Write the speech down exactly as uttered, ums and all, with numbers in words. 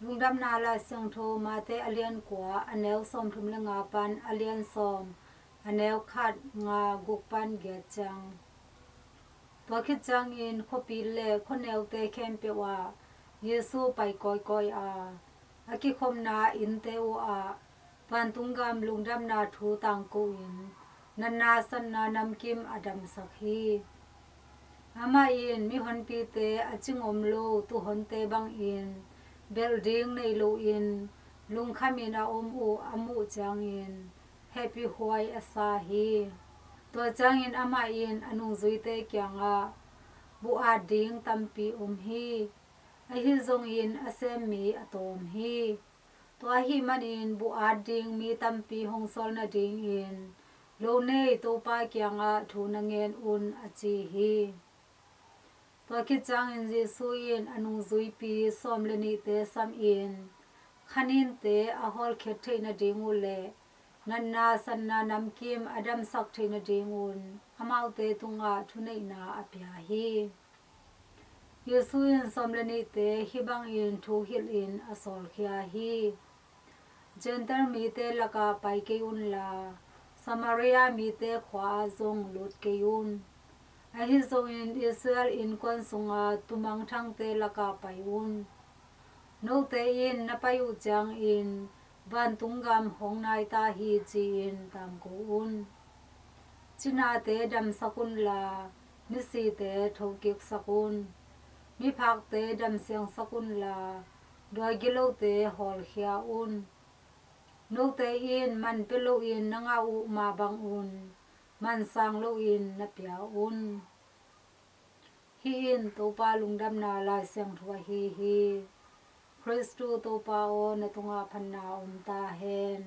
Lungdamna Lai Siangtho Mate a lian kua, a neu sawmthum le nga pan a lian sawm, a neu khat, nga, guk pan giat ciang. Tua khit ciangin khuapi le khuaneute khempeuh ah Jesu pai kawikawi a, a kikhopna innte uhah vantung gam lungdamna thu tangko in natna satna namkim a damsak hi. Amah in mihonpite a cing om lo tuuhonte bangin belh ding nei loin lungkhamin a om uh a muh ciangin hehpihhuai a sa hi. Tua ciangin amah in a nungzuite kiangah, "Buh at ding tampi om hi, ahi zongin a sem mi a tawm hi. Tua ahih manin buh at ding mi tampi hong sawl nadingin lo nei Topa kiangah thu na ngen un," a ci hi. Tua khit ciangin Jesu in a nungzuipi sawm le nihte samin khaninte a hawlkhiat theih nading uh le natna satna namkim a damsak theih nadingun amaute tungah thuneihna a pia hi. Jesu in sawm le nihte hih bangin thu hilhin a sawlkhia hi. Gentile mite lakah pai kei unla, Samaria mite khua ah zong lut kei un. Ahi zongin Israel innkuan sunga tumangthangte lakah pai un. Note in na pai uh ciangin vantung gam hong nai ta hi ci-in tangko un. Cinate damsak unla, misite thokiksak un. Miphakte damsiangsak unla, duagilote hawlkhia un. Note in man pia loin na ngah uh mah bangun man sang loin na pia un. Hih in Topa lungdamna Lai Siangtho ahi hi. Khristu Topa aw, na tungah phatna om ta hen.